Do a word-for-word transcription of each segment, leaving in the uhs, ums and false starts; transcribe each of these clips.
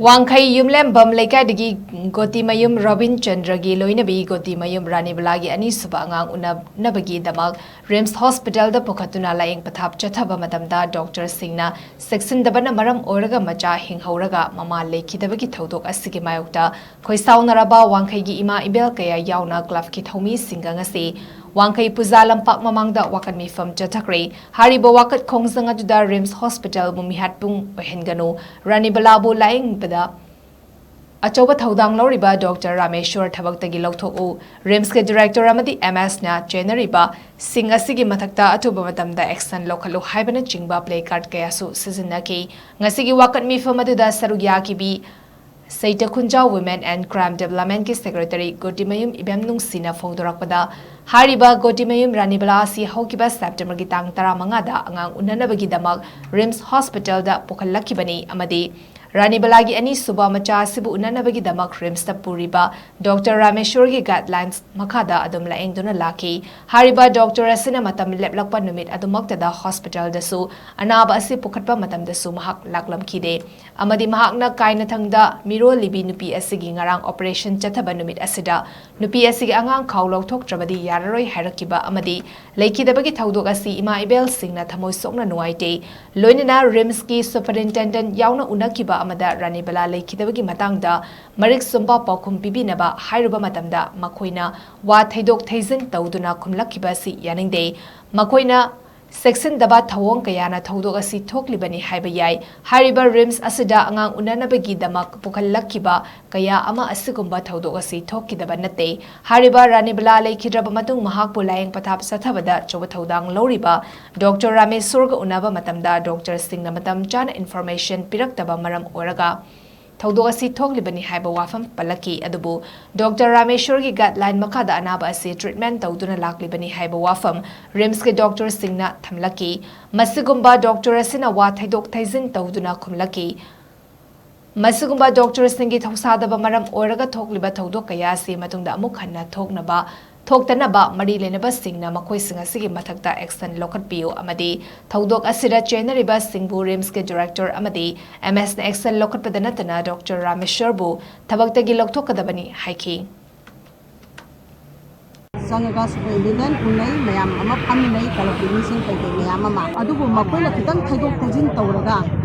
ꯋꯥꯡꯈꯩ ꯌꯨꯝꯂꯦꯝꯕꯝ ꯂꯩꯀꯥꯏꯗꯒꯤ ꯒꯣꯇꯤꯃꯌꯨꯝ ꯔꯣꯕꯤꯟ ꯆꯟꯗ꯭ꯔꯒꯤ ꯂꯣꯏꯅꯕꯤ ꯒꯣꯇꯤꯃꯌꯨꯝ ꯔꯥꯅꯤꯕꯂꯥꯒꯤ ꯑꯅꯤꯁꯨꯕ ꯑꯉꯥꯡ ꯎꯅꯅꯕꯒꯤꯗꯃꯛ ꯔꯤꯝꯁ ꯍꯣꯁꯄꯤꯇꯥꯜꯗ ꯄꯨꯈꯠꯇꯨꯅ ꯂꯥꯌꯦꯡ ꯄꯊꯥꯞ ꯆꯠꯊꯕ ꯃꯇꯝꯗ ꯗꯣꯛꯇꯔꯁꯤꯡꯅ ꯆꯦꯛꯁꯤꯟꯗꯕꯅ ꯃꯔꯝ ꯑꯣꯏꯔꯒ ꯃꯆꯥ ꯍꯤꯡꯍꯧꯔꯒ ꯃꯃꯥ ꯂꯩꯈꯤꯗꯕꯒꯤ ꯊꯧꯗꯣꯛ ꯑꯁꯤꯒꯤ ꯃꯥꯌꯣꯛꯇ ꯈꯣꯏꯁꯥꯎꯅꯔꯕ ꯋꯥꯡꯈꯩꯒꯤ ꯏꯃꯥ ꯏꯕꯦꯜ ꯀꯌꯥ ꯌꯥꯎꯅ ꯀ꯭ꯂꯕꯀꯤ ꯊꯧꯃꯤꯁꯤꯡꯒ ꯉꯁꯤ ꯋꯥꯡꯈꯩ ꯄꯨꯖꯥ ꯂꯝꯄꯥꯛ ꯃꯃꯥꯡꯗ ꯋꯥꯀꯠ ꯃꯤꯐꯝ ꯆꯠꯊꯈ꯭ꯔꯦ꯫ ꯍꯥꯏꯔꯤꯕ ꯋꯥꯀꯠ ꯈꯣꯡꯖꯪ ꯑꯗꯨꯗ ꯔꯤꯝꯁ ꯍꯣꯁꯄꯤꯇꯥꯜꯕꯨ ꯃꯤꯍꯥꯠꯄꯨꯡ ꯑꯣꯏꯍꯟꯒꯅꯨ, ꯔꯥꯅꯤꯕꯂꯥꯕꯨ ꯂꯥꯌꯦꯡꯕꯗ ꯑꯆꯧꯕ ꯊꯧꯗꯥꯡ ꯂꯧꯔꯤꯕ ꯗꯣꯛꯇꯔ ꯔꯥꯃꯦꯁ꯭ꯋꯔ ꯊꯕꯛꯇꯒꯤ ꯂꯧꯊꯣꯛꯎ, ꯔꯤꯝꯁꯀꯤ ꯗꯤꯔꯦꯛꯇꯔ ꯑꯃꯗꯤ ꯑꯦꯝ ꯑꯦꯁꯅ ꯆꯦꯟꯅꯔꯤꯕ ꯁꯤꯡ ꯑꯁꯤꯒꯤ ꯃꯊꯛꯇ ꯑꯊꯨꯕ ꯃꯇꯝꯗ ꯑꯦꯛꯁꯟ ꯂꯧꯈꯠꯂꯨ ꯍꯥꯏꯕꯅꯆꯤꯡꯕ ꯄ꯭ꯂꯦ ꯀꯥꯔꯗ ꯀꯌꯥꯁꯨ ꯁꯤꯖꯤꯟꯅꯈꯤ꯫ ꯉꯁꯤꯒꯤ ꯋꯥꯀꯠ ꯃꯤꯐꯝ ꯑꯗꯨꯗ ꯁꯔꯨꯛ ꯌꯥꯈꯤꯕꯤ ꯁꯩꯇ ꯈꯨꯟꯖꯥꯎ ꯋꯨꯃꯦꯟ ꯑꯦꯟ ꯀ꯭ꯔꯥꯏꯝ ꯗꯦꯕꯂꯞꯃꯦꯟꯠꯀꯤ ꯁꯦꯀ꯭ꯔꯦꯇꯔꯤ ꯒꯣꯇꯤꯃꯌꯨꯝ ꯏꯕꯦꯝ ꯅꯨꯡꯁꯤꯅ ꯐꯣꯡꯗꯣꯔꯛꯄꯗ, ꯍꯥꯏꯔꯤꯕ ꯒꯣꯇꯤꯃꯌꯨꯝ ꯔꯥꯅꯤꯕꯂꯥ ꯑꯁꯤ ꯍꯧꯈꯤꯕ ꯁꯦꯞꯇꯦꯝꯕꯔꯒꯤ ꯇꯥꯡ ꯇꯔꯥꯃꯉꯥꯗ ꯑꯉꯥꯡ ꯎꯅꯅꯕꯒꯤꯗꯃꯛ ꯔꯤꯝꯁ ꯍꯣꯁꯄꯤꯇꯥꯜꯗ ꯄꯨꯈꯠꯂꯛꯈꯤꯕꯅꯤ ꯑꯃꯗꯤ ꯔꯥꯅꯤꯕꯂꯥꯒꯤ ꯑꯅꯤꯁꯨꯕ ꯃꯆꯥ ꯑꯁꯤꯕꯨ ꯎꯅꯅꯕꯒꯤꯗꯃꯛ ꯔꯤꯝꯁꯇ ꯄꯨꯔꯤꯕ ꯗꯣꯛꯇꯔ ꯔꯥꯃꯦꯁ꯭ꯋꯔꯒꯤ ꯒꯥꯏꯗꯂꯥꯏꯟꯁ ꯃꯈꯥꯗ ꯑꯗꯨꯝ ꯂꯥꯌꯦꯡꯗꯨꯅ ꯂꯥꯛꯈꯤ꯫ ꯍꯥꯏꯔꯤꯕ ꯗꯣꯛꯇꯔ ꯑꯁꯤꯅ ꯃꯇꯝ ꯂꯦꯞꯂꯛꯄ ꯅꯨꯃꯤꯠ ꯑꯗꯨꯃꯛꯇꯗ ꯍꯣꯁꯄꯤꯇꯥꯜꯗꯁꯨ ꯑꯅꯥꯕ ꯑꯁꯤ ꯄꯨꯈꯠꯄ ꯃꯇꯝꯗꯁꯨ ꯃꯍꯥꯛ ꯂꯥꯛꯂꯝꯈꯤꯗꯦ ꯑꯃꯗꯤ ꯃꯍꯥꯛꯅ ꯀꯥꯏꯅꯊꯪꯗ ꯃꯤꯔꯣꯜꯂꯤꯕꯤ ꯅꯨꯄꯤ ꯑꯁꯤꯒꯤ ꯉꯔꯥꯡ ꯑꯣꯄꯔꯦꯁꯟ ꯆꯠꯊꯕ ꯅꯨꯃꯤꯠ ꯑꯁꯤꯗ ꯅꯨꯄꯤ ꯑꯁꯤꯒꯤ ꯑꯉꯥꯡ ꯈꯥꯎ ꯂꯧꯊꯣꯛꯇ꯭ꯔꯕꯗꯤ ꯌꯥꯔꯔꯣꯏ ꯍꯥꯏꯔꯛꯈꯤꯕ ꯑꯃꯗꯤ ꯂꯩꯈꯤꯗꯕꯒꯤ ꯊꯧꯗꯣꯛ ꯑꯁꯤ ꯏꯃꯥ ꯏꯕꯦꯜꯁꯤꯡꯅ ꯊꯃꯣꯏ ꯁꯣꯛꯅ ꯅꯨꯡꯉꯥꯏꯇꯦ꯫ ꯂꯣꯏꯅꯅ ꯔꯤꯝꯁꯀꯤ ꯁꯨꯄꯔꯤꯟꯇꯦꯟꯗꯦꯟꯠ ꯌꯥꯎꯅ ꯎꯅꯈꯤꯕ ꯑꯃꯗ ꯔꯥꯅꯤꯕꯂꯥ ꯂꯩꯈꯤꯗꯕꯒꯤ ꯃꯇꯥꯡꯗ ꯃꯔꯤꯛ ꯆꯨꯝꯕ ꯄꯥꯎꯈꯨꯝ ꯄꯤꯕꯤꯅꯕ ꯍꯥꯏꯔꯨꯕ ꯃꯇꯝꯗ ꯃꯈꯣꯏꯅ ꯋꯥ ꯊꯩꯗꯣꯛ ꯊꯩꯖꯤꯟ ꯇꯧꯗꯨꯅ ꯈꯨꯝꯂꯛꯈꯤꯕ ꯑꯁꯤ ꯌꯥꯅꯤꯡꯗꯦ꯫ ꯃꯈꯣꯏꯅ ꯆꯦꯛꯁꯤꯟꯗꯕ ꯊꯧꯑꯣꯡ ꯀꯌꯥꯅ ꯊꯧꯗꯣꯛ ꯑꯁꯤ ꯊꯣꯛꯂꯤꯕꯅꯤ ꯍꯥꯏꯕ ꯌꯥꯏ꯫ ꯍꯥꯏꯔꯤꯕ ꯔꯤꯝꯁ ꯑꯁꯤꯗ ꯑꯉꯥꯡ ꯎꯅꯅꯕꯒꯤꯗꯃꯛ ꯄꯨꯈꯠꯂꯛꯈꯤꯕ ꯀꯌꯥ ꯑꯃ ꯑꯁꯤꯒꯨꯝꯕ ꯊꯧꯗꯣꯛ ꯑꯁꯤ ꯊꯣꯛꯈꯤꯗꯕ ꯅꯠꯇꯦ꯫ ꯍꯥꯏꯔꯤꯕ ꯔꯥꯅꯤꯕꯂꯥ ꯂꯩꯈꯤꯗ꯭ꯔꯕ ꯃꯇꯨꯡ ꯃꯍꯥꯛꯄꯨ ꯂꯥꯌꯦꯡ ꯄꯊꯥꯞ ꯆꯠꯊꯕꯗ ꯑꯆꯧꯕ ꯊꯧꯗꯥꯡ ꯂꯧꯔꯤꯕ ꯗꯣꯛꯇꯔ ꯔꯥꯃꯦꯁ꯭ꯋꯔꯒ ꯎꯅꯕ ꯃꯇꯝꯗ ꯗꯣꯛꯇꯔꯁꯤꯡꯅ ꯃꯇꯝ ꯆꯥꯅ ꯏꯟꯐꯣꯔꯃꯦꯁꯟ ꯄꯤꯔꯛꯇꯕ ꯃꯔꯝ ꯑꯣꯏꯔꯒ ꯊꯧꯗꯣꯛ ꯑꯁꯤ ꯊꯣꯛꯂꯤꯕꯅꯤ ꯍꯥꯏꯕ ꯋꯥꯐꯝ ꯄꯜꯂꯛꯈꯤ꯫ ꯑꯗꯨꯕꯨ ꯗꯣꯛꯇꯔ ꯔꯥꯃꯦꯁ꯭ꯋꯔꯒꯤ ꯒꯥꯏꯗꯂꯥꯏꯟ ꯃꯈꯥꯗ ꯑꯅꯥꯕ ꯑꯁꯤ ꯇ꯭ꯔꯤꯠꯃꯦꯟꯠ ꯇꯧꯗꯨꯅ ꯂꯥꯛꯂꯤꯕꯅꯤ ꯍꯥꯏꯕ ꯋꯥꯐꯝ ꯔꯤꯝꯁꯀꯤ ꯗꯣꯛꯇꯔꯁꯤꯡꯅ ꯊꯝꯂꯛꯈꯤ꯫ ꯃꯁꯤꯒꯨꯝꯕ ꯗꯣꯛꯇꯔ ꯑꯁꯤꯅ ꯋꯥ ꯊꯩꯗꯣꯛ ꯊꯩꯖꯤꯟ ꯇꯧꯗꯨꯅ ꯈꯨꯝꯂꯛꯈꯤ꯫ ꯃꯁꯤꯒꯨꯝꯕ ꯗꯣꯛꯇꯔꯁꯤꯡꯒꯤ ꯊꯧꯁꯥꯗꯕ ꯃꯔꯝ ꯑꯣꯏꯔꯒ ꯊꯣꯛꯂꯤꯕ ꯊꯧꯗꯣꯛ ꯀꯌꯥ ꯑꯁꯤ ꯃꯇꯨꯡꯗ ꯑꯃꯨꯛ ꯍꯟꯅ ꯊꯣꯛꯅꯕ ꯊꯣꯛꯇꯅꯕ ꯃꯔꯤ ꯂꯩꯅꯕꯁꯤꯡꯅ ꯃꯈꯣꯏꯁꯤꯡ ꯑꯁꯤꯒꯤ ꯃꯊꯛꯇ action ꯂꯧꯈꯠꯄꯤꯌꯨ ꯑꯃꯗꯤ ꯊꯧꯗꯣꯛ ꯑꯁꯤꯗ ꯆꯦꯟꯅꯔꯤꯕꯁꯤꯡꯕꯨ RIMSꯀꯤ director ꯑꯃꯗꯤ MSꯅ action ꯂꯧꯈꯠꯄꯗ ꯅꯠꯇꯅ Doctor ꯔꯥꯃꯦꯁ꯭ꯋꯔꯕꯨ ꯊꯕꯛꯇꯒꯤ ꯂꯧꯊꯣꯛꯀꯗꯕꯅꯤ ꯍꯥꯏꯈꯤ꯫ ꯆꯪꯉꯒ superintendent ꯎꯅꯩ, ꯃꯌꯥꯝ ꯑꯃ ꯐꯝꯃꯤꯟꯅꯩ, ꯀ꯭ꯂꯕꯀꯤ ꯃꯤꯁꯤꯡ ꯀꯩꯀꯩ ꯃꯌꯥꯝ ꯑꯃ꯫ ꯑꯗꯨꯕꯨ ꯃꯈꯣꯏꯅ ꯈꯤꯇꯪ ꯊꯩꯗꯣꯛ ꯊꯩꯖꯤꯟ ꯇꯧꯔꯒ,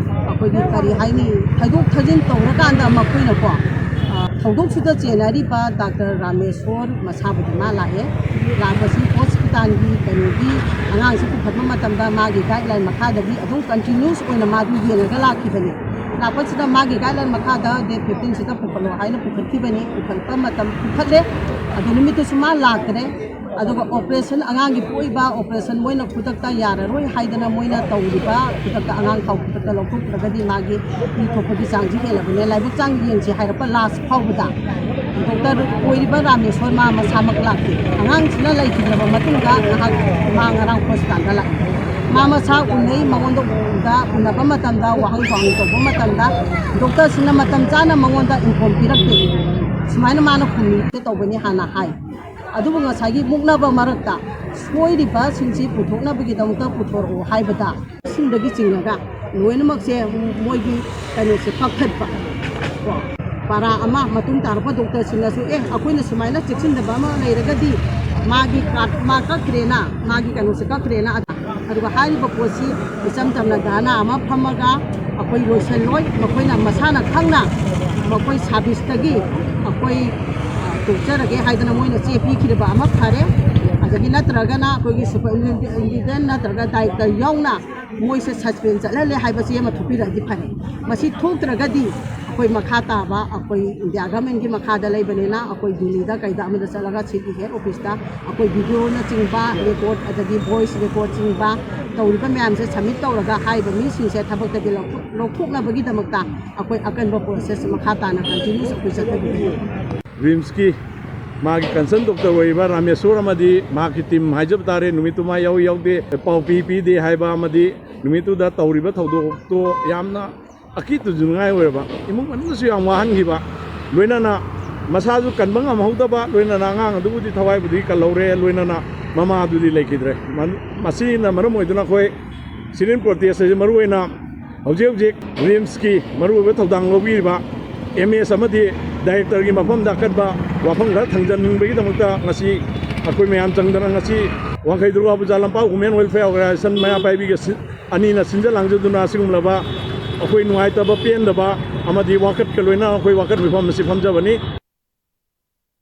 ꯑꯩꯈꯣꯏꯒꯤ ꯀꯔꯤ ꯍꯥꯏꯅꯤ, ꯊꯩꯗꯣꯛ ꯊꯩꯖꯤꯟ ꯇꯧꯔꯀꯥꯟꯗ ꯃꯈꯣꯏꯅꯀꯣ, ꯑ, ꯊꯧꯗꯣꯛꯁꯤꯗ ꯆꯦꯟꯅꯔꯤꯕ ꯗꯥꯛꯇꯔ ꯔꯥꯃꯦꯁꯣꯔ ꯃꯁꯥꯕꯨꯗꯤ ꯃꯥ ꯂꯥꯛꯑꯦ꯫ ꯂꯥꯛꯄꯁꯤ ꯍꯣꯁꯄꯤꯇꯥꯜꯒꯤ ꯀꯩꯅꯣꯒꯤ ꯑꯉꯥꯡꯁꯤ ꯄꯨꯈꯠꯄ ꯃꯇꯝꯗ ꯃꯥꯒꯤ guideline ꯃꯈꯥꯗꯒꯤ ꯑꯗꯨꯝ continuous ꯑꯣꯏꯅ ꯃꯥꯗꯨ ꯌꯦꯡꯉꯒ ꯂꯥꯛꯈꯤꯕꯅꯤ꯫ ꯂꯥꯛꯄꯁꯤꯗ ꯃꯥꯒꯤ guideline ꯃꯈꯥꯗ date fifteenꯁꯤꯗ ꯄꯨꯈꯠꯂꯣ ꯍꯥꯏꯅ ꯄꯨꯈꯠꯈꯤꯕꯅꯤ꯫ ꯄꯨꯈꯠꯄ ꯃꯇꯝ ꯄꯨꯈꯠꯂꯦ꯫ ꯑꯗꯨ ꯅꯨꯃꯤꯠꯇꯨꯁꯨ ꯃꯥ ꯂꯥꯛꯇ꯭ꯔꯦ꯫ ꯑꯗꯨꯒ operation, ꯑꯉꯥꯡꯒꯤ ꯄꯣꯛꯏꯕ operation ꯃꯣꯏꯅ ꯈꯨꯗꯛꯇ ꯌꯥꯔꯔꯣꯏ ꯍꯥꯏꯗꯅ ꯃꯣꯏꯅ ꯇꯧꯔꯤꯕ, ꯈꯨꯗꯛꯇ ꯑꯉꯥꯡ ꯈꯥꯎ ꯈꯨꯗꯛꯇ ꯂꯧꯊꯣꯛꯇ꯭ꯔꯒꯗꯤ ꯃꯥꯒꯤ ꯏ ꯊꯣꯛꯄꯒꯤ ꯆꯥꯡꯁꯤ ꯍꯦꯜꯂꯕꯅꯦ, ꯂꯥꯏꯕꯛ ꯆꯥꯡ ꯌꯦꯡꯁꯤ ꯍꯥꯏꯔꯛꯄ last ꯐꯥꯎꯕꯗ ꯗꯣꯛꯇꯔ ꯑꯣꯏꯔꯤꯕ ꯔꯥꯃꯦꯁꯣꯔ ꯃꯥ ꯃꯁꯥꯃꯛ ꯂꯥꯛꯇꯦ꯫ ꯑꯉꯥꯡꯁꯤꯅ ꯂꯩꯈꯤꯗ꯭ꯔꯕ ꯃꯇꯨꯡꯗ ꯉꯥꯏꯍꯥꯛ ꯃꯥ ꯉꯔꯥꯡ ꯍꯣꯁꯄꯤꯇꯥꯜꯗ ꯂꯥꯛꯏ꯫ ꯃꯥ ꯃꯁꯥ ꯎꯅꯩ, ꯃꯉꯣꯟꯗ ꯎꯅꯕ ꯃꯇꯝꯗ, ꯋꯥꯍꯪ ꯄꯥꯎꯍꯪ ꯇꯧꯕ ꯃꯇꯝꯗ ꯗꯣꯛꯇꯔꯁꯤꯡꯅ ꯃꯇꯝ ꯆꯥꯅ ꯃꯉꯣꯟꯗ inform ꯄꯤꯔꯛꯇꯦ꯫ ꯁꯨꯃꯥꯏꯅ ꯃꯥꯅ ꯈꯨꯝꯃꯤ ꯇꯧꯕꯅꯤ ꯍꯥꯟꯅ ꯍꯥꯏ꯫ ꯑꯗꯨꯕꯨ ꯉꯁꯥꯏꯒꯤ ꯃꯨꯛꯅꯕ ꯃꯔꯛꯇ ꯁꯣꯏꯔꯤꯕꯁꯤꯡꯁꯤ ꯄꯨꯊꯣꯛꯅꯕꯒꯤꯗꯃꯛꯇ ꯄꯨꯊꯣꯔꯛꯑꯣ ꯍꯥꯏꯕꯗ, ꯁꯤꯡꯗꯒꯤ ꯆꯤꯡꯉꯒ ꯂꯣꯏꯅꯃꯛꯁꯦ ꯃꯣꯏꯒꯤ ꯀꯩꯅꯣꯁꯦ ꯀꯛꯊꯠꯄ꯫ ꯀꯣ, ꯄꯥꯔꯥ ꯑꯃ ꯃꯇꯨꯡ ꯇꯥꯔꯛꯄ ꯗꯣꯛꯇꯔꯁꯤꯡꯅꯁꯨ, "ꯑꯦ, ꯑꯩꯈꯣꯏꯅ ꯁꯨꯃꯥꯏꯅ ꯆꯦꯛꯁꯤꯟꯗꯕ ꯑꯃ ꯂꯩꯔꯒꯗꯤ ꯃꯥꯒꯤ card ꯃꯥ ꯀꯛꯈ꯭ꯔꯦꯅ, ꯃꯥꯒꯤ ꯀꯩꯅꯣꯁꯦ ꯀꯛꯈ꯭ꯔꯦꯅ", ꯑꯗꯨꯒ ꯍꯥꯏꯔꯤꯕ ꯄꯣꯠꯁꯤ ꯏꯆꯝ ꯆꯝꯅ ꯙꯔꯅꯥ ꯑꯃ ꯐꯝꯃꯒ ꯑꯩꯈꯣꯏ ꯂꯣꯏꯁꯤꯜꯂꯣꯏ, ꯃꯈꯣꯏꯅ ꯃꯁꯥꯅ ꯈꯪꯅ ꯃꯈꯣꯏ serviceꯇꯒꯤ ꯑꯩꯈꯣꯏ, ꯑ, ꯇꯣꯛꯆꯔꯒꯦ ꯍꯥꯏꯗꯅ ꯃꯣꯏꯅ ꯆꯦ ꯄꯤꯈꯤꯕ ꯑꯃ ꯐꯔꯦ꯫ ꯑꯗꯒꯤ ꯅꯠꯇ꯭ꯔꯒꯅ ꯑꯩꯈꯣꯏꯒꯤ superintendent ꯅꯠꯇ꯭ꯔꯒ director ꯌꯥꯎꯅ ꯃꯣꯏꯁꯦ suspend ꯆꯠꯍꯜꯂꯦ ꯍꯥꯏꯕ ꯆꯦ ꯑꯃ ꯊꯣꯛꯄꯤꯔꯛꯑꯗꯤ ꯐꯅꯤ꯫ ꯃꯁꯤ ꯊꯣꯛꯇ꯭ꯔꯒꯗꯤ ꯑꯩꯈꯣꯏ ꯃꯈꯥ ꯇꯥꯕ ꯑꯩꯈꯣꯏ ꯏꯟꯗꯤꯌꯥ ꯒꯚꯔꯟꯃꯦꯟꯒꯤ ꯃꯈꯥꯗ ꯂꯩꯕꯅꯤꯅ ꯑꯩꯈꯣꯏ ꯗꯤꯜꯂꯤꯗ ꯀꯩꯗ ꯑꯃꯗ ꯆꯠꯂꯒ ꯁꯤꯒꯤ head officeꯇ ꯑꯩꯈꯣꯏ videoꯅꯆꯤꯡꯕ record, ꯑꯗꯒꯤ voice recordꯆꯤꯡꯕ ꯇꯧꯔꯤꯕ ꯃꯌꯥꯝꯁꯦ submit ꯇꯧꯔꯒ ꯍꯥꯏꯔꯤꯕ ꯃꯤꯁꯤꯡꯁꯦ ꯊꯕꯛꯇꯒꯤ ꯂꯧꯊꯣꯛ-, ꯂꯧꯊꯣꯛꯅꯕꯒꯤꯗꯃꯛꯇ ꯑꯩꯈꯣꯏ ꯑꯀꯟꯕ process ꯃꯈꯥ ꯇꯥꯅ continuous ꯑꯩꯈꯣꯏ ꯆꯠꯊꯕꯤꯒꯅꯤ꯫ RIMSꯀꯤ ꯃꯥꯒꯤ concern doctor ꯑꯣꯏꯔꯤꯕ ꯔꯥꯃꯦꯁꯣꯔ ꯑꯃꯗꯤ ꯃꯍꯥꯛꯀꯤ team ꯍꯥꯏꯖꯕ ꯇꯥꯔꯦ, ꯅꯨꯃꯤꯠꯇꯨ ꯃꯥ ꯌꯥꯎꯏ ꯌꯥꯎꯗꯦ, ꯄꯥꯎ ꯄꯤ ꯄꯤꯗꯦ ꯍꯥꯏꯕ ꯑꯃꯗꯤ ꯅꯨꯃꯤꯠꯇꯨꯗ ꯇꯧꯔꯤꯕ ꯊꯧꯗꯣꯛꯇꯣ ꯌꯥꯝꯅ ꯑꯀꯤꯕ ꯇꯨꯖꯅꯤꯡꯉꯥꯏ ꯑꯣꯏꯔꯕ, ꯏꯃꯨꯡ ꯃꯅꯨꯡꯗꯁꯨ ꯌꯥꯝ ꯋꯥꯍꯟꯈꯤꯕ, ꯂꯣꯏꯅꯅ ꯃꯁꯥꯁꯨ ꯀꯟꯕ ꯉꯝꯍꯧꯗꯕ, ꯂꯣꯏꯅꯅ ꯑꯉꯥꯡ ꯑꯗꯨꯕꯨꯗꯤ ꯊꯋꯥꯏꯕꯨꯗꯤ ꯀꯜꯍꯧꯔꯦ, ꯂꯣꯏꯅꯅ ꯃꯃꯥꯗꯨꯗꯤ ꯂꯩꯈꯤꯗ꯭ꯔꯦ꯫ ꯃ-, ꯃꯁꯤꯅ ꯃꯔꯝ ꯑꯣꯏꯗꯨꯅ ꯑꯩꯈꯣꯏ ꯁꯤꯔꯤꯟ ꯄ꯭ꯔꯣꯇꯦꯁ ꯑꯁꯤ ꯃꯔꯨꯑꯣꯏꯅ ꯍꯧꯖꯤꯛ ꯍꯧꯖꯤꯛ ꯔꯤꯝꯁꯀꯤ ꯃꯔꯨꯑꯣꯏꯕ ꯊꯧꯗꯥꯡ ꯂꯧꯕꯤꯔꯤꯕ ꯑꯦꯝ ꯑꯦꯁ ꯑꯃꯗꯤ ꯗꯥꯏꯔꯦꯛꯇꯔꯒꯤ ꯃꯐꯝꯗ ꯑꯀꯟꯕ ꯋꯥꯐꯝ ꯈꯔ ꯊꯝꯖꯅꯤꯡꯕꯒꯤꯗꯃꯛꯇ ꯉꯁꯤ ꯑꯩꯈꯣꯏ ꯃꯌꯥꯝ ꯆꯪꯗꯅ ꯉꯁꯤ ꯋꯥꯡꯈꯩ ꯗꯨꯔꯒꯥ ꯄꯨꯖꯥ ꯂꯝꯄꯥꯛ ꯋꯨꯃꯦꯟ ꯋꯦꯜꯐꯤꯌꯔ ꯑꯣꯔꯒꯅꯥꯏꯖꯦꯁꯟ ꯃꯩꯔꯥ ꯄꯥꯏꯕꯤꯒ ꯁꯤ-, ꯑꯅꯤꯅ ꯁꯤꯟꯖ ꯂꯥꯡꯖꯗꯨꯅ ꯑꯁꯤꯒꯨꯝꯂꯕ ꯑꯩꯈꯣꯏ ꯅꯨꯡꯉꯥꯏꯇꯕ, ꯄꯦꯟꯗꯕ ꯑꯃꯗꯤ ꯋꯥꯀꯠꯀ ꯂꯣꯏꯅꯅ ꯑꯩꯈꯣꯏ ꯋꯥꯀꯠ ꯃꯤꯐꯝ ꯑꯁꯤ ꯐꯝꯖꯕꯅꯤ꯫